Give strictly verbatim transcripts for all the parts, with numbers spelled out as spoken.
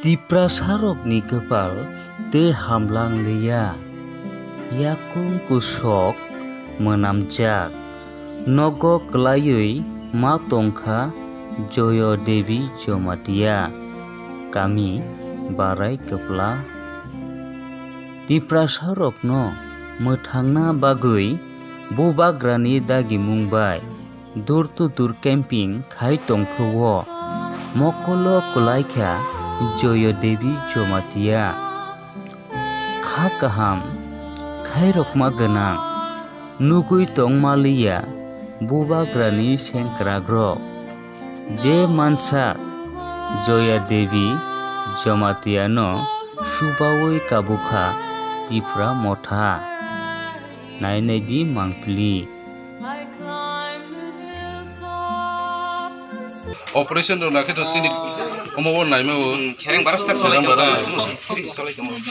Tiprasarokni kwpal tei hamlang liya, yakung kusok mwnamjak, nogo kwlaiwi ma tongkha Joyo Devi Jamatia, kami Barai Kwpla. Tiprasarokno mwthangna bagwi Bubagrani dagimung bai door to door camping khai tongphuru-o. Mokolo kwlaikha Joyo Devi Jamatia. Kha kaham, khairokma gwnang, nugwi tongma liya Bubagrani sengkrakrok. Je mansa Joya Devi Jamatiano subaui kabukha Tipra Motha. Nai nai di mangpili. Operation rok nakhe to chini omo bo naima o. Khereng baras tak solai tongo.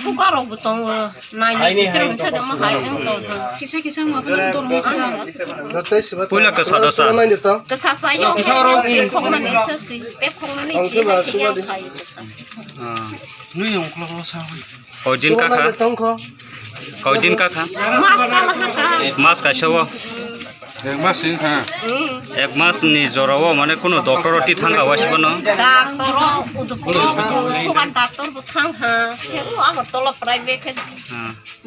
Buka rok bo tongo. Nai nai di terang sa dama hai ang tongo. Kisa kisa ma pala dormo kata. Puila kasa dosa. Kasa sa yo. Kisa rok. Khokma ni sa si. Pe khokma ni si. Nui ongklo sa. Kaudin kakha? Kaudin kakha? Mas kama kha. Mas kaisa o. Ek mas sing kha. Ek mas ni jora o mane kuno doctor o ti thang ka wasi bono. Doctor o, udupuro, sugar doctor bo thang ha. Sebu Agartala private khe.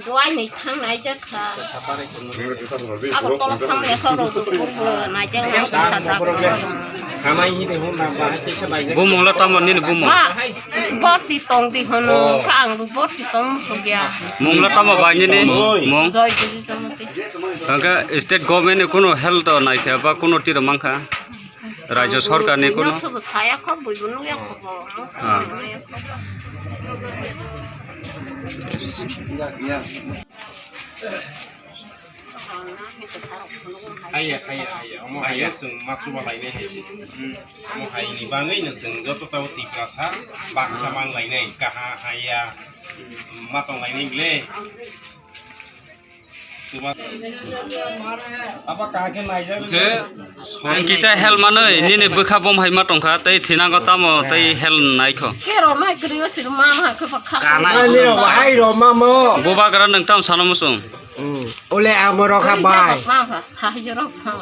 Duai ni thang nai jak kha. Agartala thang le kha ro, udupuro nai jak nai sa doctor. Bumung la tamo nini bumung? Ma, borti tong di hono, ka ang bo borti tong mukhung ya. Mung la tamo bai nini mung? Joy Devi Jamati. Hwnkhe state government ni kuno health o naikha ba kuno tiro mankha? Rajya sarkar ni kuno? Sobo saya kho, buibo nukya kho bo. Ah. Haiya, haiya, haiya. Omo haiya chwng ma chuba lainai hai se. Hmm. Omo hai ni bagwi no chwng joto tabo Tiprasa baksa mang lainai. Kaha haiya ma tong lainai bile. Chuba. Aba kaha khe naijak. Khe ang kisa help manwi nini bwkha bom hai ma tongkha tei thinango tamo tei help naikho. Kero nai kwrwi o sir ma ha khe ba kha. Kanai ni rok bahai rok ma mo. Bubagra nwng tam sana muchung. Hmm. Ole amo rok ha bai. Sahajyo rok sa.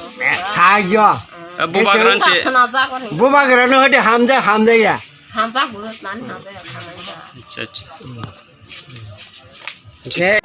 Sahajyo. Eh, Bubagra nche. Bubagra no hode hamja hamja ya. Hamja bu nani hamja ya. Acha acha. Okay.